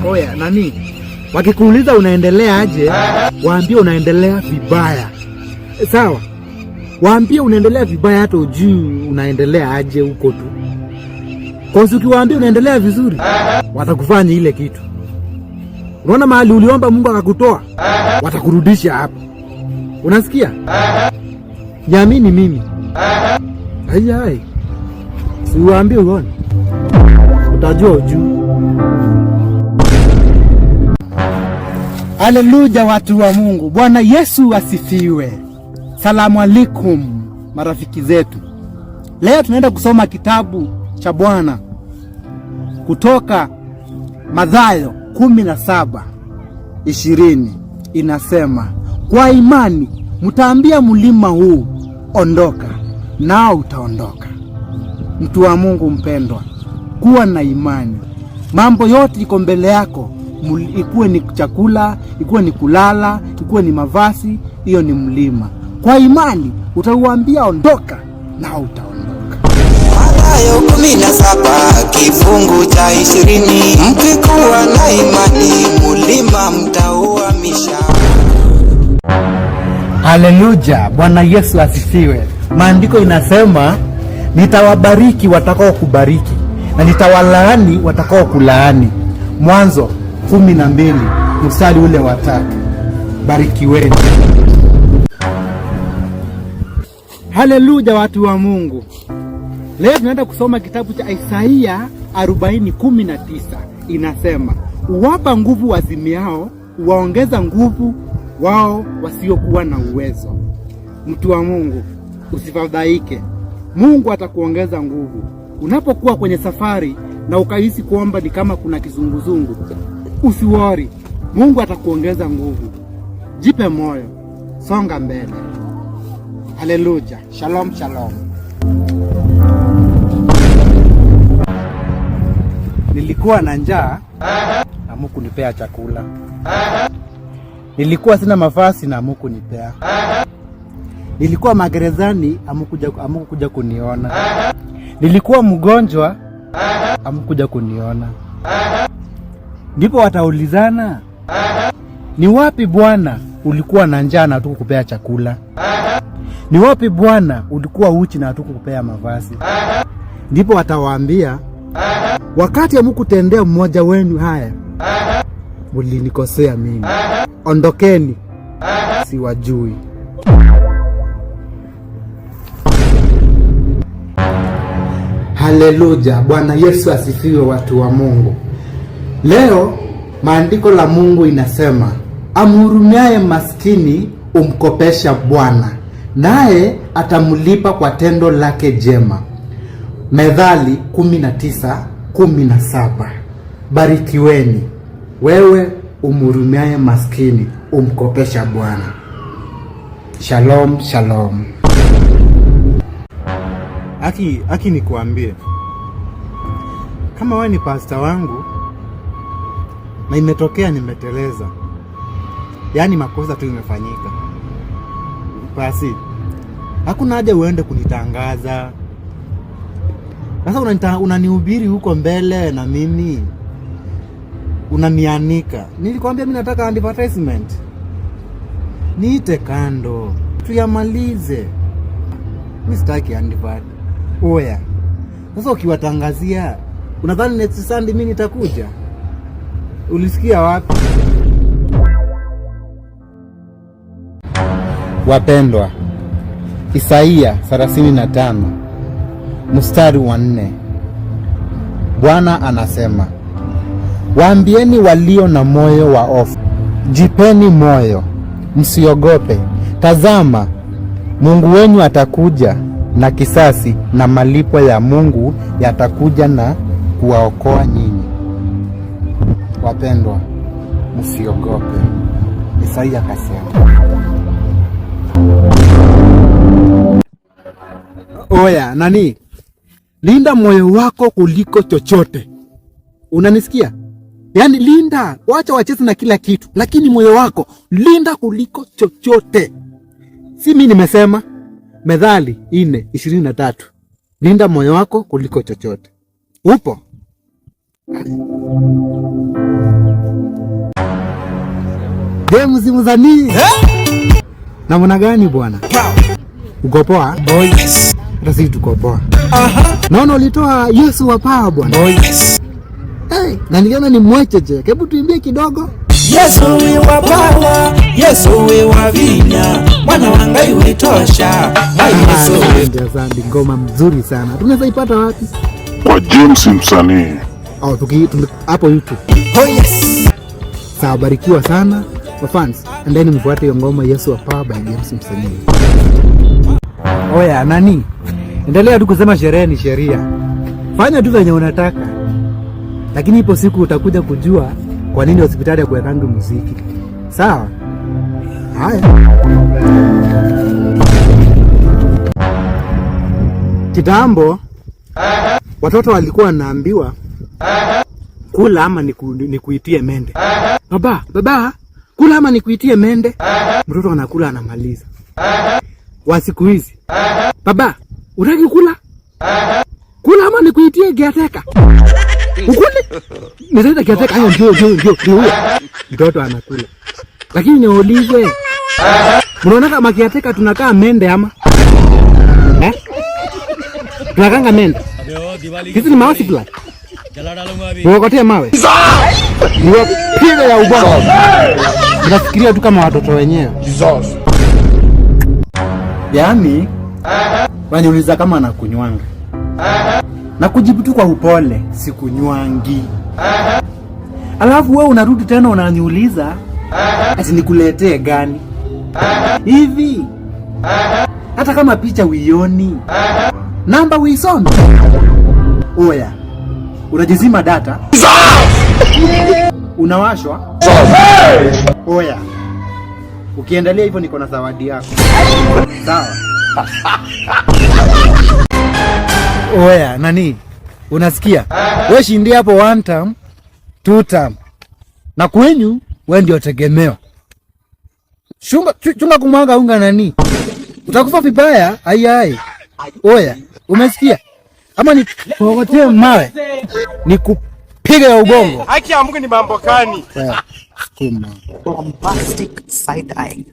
Oya, nani? Wakikuuliza unaendelea aje, waambie unaendelea vibaya. Sawa? Waambie unaendelea vibaya hata ujui unaendelea aje huko tu. Kwa ukiwaambia unaendelea vizuri, watakufanya ile kitu. Unaona mahali uliomba Mungu akakutoa, watakurudisha hapo. Unasikia? Niamini mimi. Ai. Si uwaambie uone. Utajua ujui. Haleluya, watu wa Mungu. Bwana Yesu asifiwe. Salamu alaikum marafiki zetu. Leo tunaenda kusoma kitabu cha Bwana kutoka Mathayo 17:20 inasema, kwa imani mtaambia mlima huu ondoka, nao utaondoka. Mtu wa Mungu mpendwa, kuwa na imani. Mambo yote iko mbele yako, ikuwe ni chakula, ikuwe ni kulala, ikuwe ni mavazi, hiyo ni mlima. Kwa imani utauambia ondoka, nao utaondoka. Mathayo 17 kifungu cha 20, mkikuwa na imani mulima mtauhamisha. Haleluya, Bwana Yesu asifiwe. Maandiko inasema nitawabariki watakao kubariki na nitawalaani watakao kulaani. Mwanzo 12 mstari ule wa 3. Barikiweni. Haleluya, watu wa Mungu. Leo tunaenda kusoma kitabu cha Isaia 40:19. Inasema, uwapa nguvu wazimiao, uwaongeza nguvu wao wasiokuwa na uwezo. Mtu wa Mungu, usifadhaike. Mungu atakuongeza nguvu. Unapokuwa kwenye safari na ukahisi kwamba ni kama kuna kizunguzungu, usiwori. Mungu atakuongeza nguvu. Jipe moyo, songa mbele. Haleluya. Shalom, shalom. Nilikuwa na njaa na hamukunipea chakula. Nilikuwa sina mavazi na hamukunipea. Nilikuwa magerezani hamukuja kuniona. Nilikuwa mgonjwa hamukuja kuniona. Ndipo wataulizana, ni wapi Bwana ulikuwa na njaa na hatukukupea chakula? Ni wapi Bwana ulikuwa uchi na hatukukupea mavazi? Ndipo watawaambia, wakati hamukutendea mmoja wenu haya, mulinikosea mimi. Ondokeni, siwajui. Haleluya, Bwana Yesu asifiwe, watu wa Mungu. Leo maandiko la Mungu inasema, amhurumiaye maskini umkopesha Bwana, naye atamlipa kwa tendo lake jema. Methali 19:17. Barikiweni wewe umhurumiaye maskini, umkopesha Bwana. Shalom, shalom. Aki nikuambie, kama wewe ni pasta wangu na imetokea nimeteleza, yaani makosa tu imefanyika, basi hakuna haja uende kunitangaza. Sasa unanihubiri huko mbele na mimi unanianika. Nilikwambia mimi nataka advertisement, niite kando tuyamalize. Mimi sitaki advert. Oya, sasa ukiwatangazia unadhani next Sunday mimi nitakuja? Ulisikia wapi? Wapendwa, Isaia 35 mstari wa 4, Bwana anasema, waambieni walio na moyo wa hofu, jipeni moyo, msiogope. Tazama, Mungu wenyu atakuja na kisasi, na malipo ya Mungu yatakuja na kuwaokoa nyinyi. Wapendwa, msiogope. Isaia akasema. Oya, nani? Linda moyo wako kuliko chochote. Unanisikia? Yaani linda, wacha wacheze na kila kitu, lakini moyo wako linda kuliko chochote. Si mimi nimesema. Methali 4:23. Linda moyo wako kuliko chochote. Upo? James Mzanii. Namna gani bwana? Uko poa? Oh yes. Hata sisi tuko poa. Naona ulitoa Yesu wa power bwana. Oh yes. Hey, na niliona ni mwecheche. Hebu tuimbie kidogo. Yesu we wa power, Yesu we wa vinya, mwana wa Ngai wetosha. Ai Yesu we Asante, asante. Ngoma mzuri sana. Tunaweza ipata wapi? Kwa James Msanii. Oh, hapo YouTube. Oh yes. Sawa, barikiwa sana kwa fans. And then mfuate hiyo ngoma Yesu wa Power by James Msanii. Oya, nani? Endelea tu kusema sherehe ni sheria. Fanya tu venye unataka. Lakini ipo siku utakuja kujua kwa nini hospitali ya kuwekangi muziki. Sawa? Haya. Kitambo watoto walikuwa wanaambiwa kula ama nikuitie mende. Baba, baba, kula ama nikuitie mende. Mtoto anakula anamaliza. Wa siku hizi, baba, unataka kula? Kula ama nikuitie caretaker? Ukule? Nitaita caretaker. Hayo ndio ndio ndio ndio huyo. Mtoto anakula. Lakini niulize, mnaona kama caretaker tunakaa mende ama? Eh? Tunakaanga mende. Hizi ni mawe fulani. Niwakotie mawe. Niwapiga ya ubongo. Nafikiria tu kama watoto wenyewe. Yaani waniuliza kama nakunywanga. Na kujibu tu kwa upole, sikunywangi. Alafu wewe unarudi tena unaniuliza ati nikuletee gani? Hivi hata kama picha uioni, namba uisome. Oya, unajizima data, unawashwa. Oya, ukiendelea hivyo niko na zawadi yako. Sawa. Oya, nani? Unasikia? We shindia hapo one term, two term. Na kwenyu we ndio tegemeo. Chunga, chunga kumwaga unga nani? Utakufa vibaya. Ai ai. Oya, umesikia? Ama nikukokotee mawe, nikupiga ya ubongo. Haki ya Mungu ni mambo gani? Oya, sukuma. Bombastic side eye.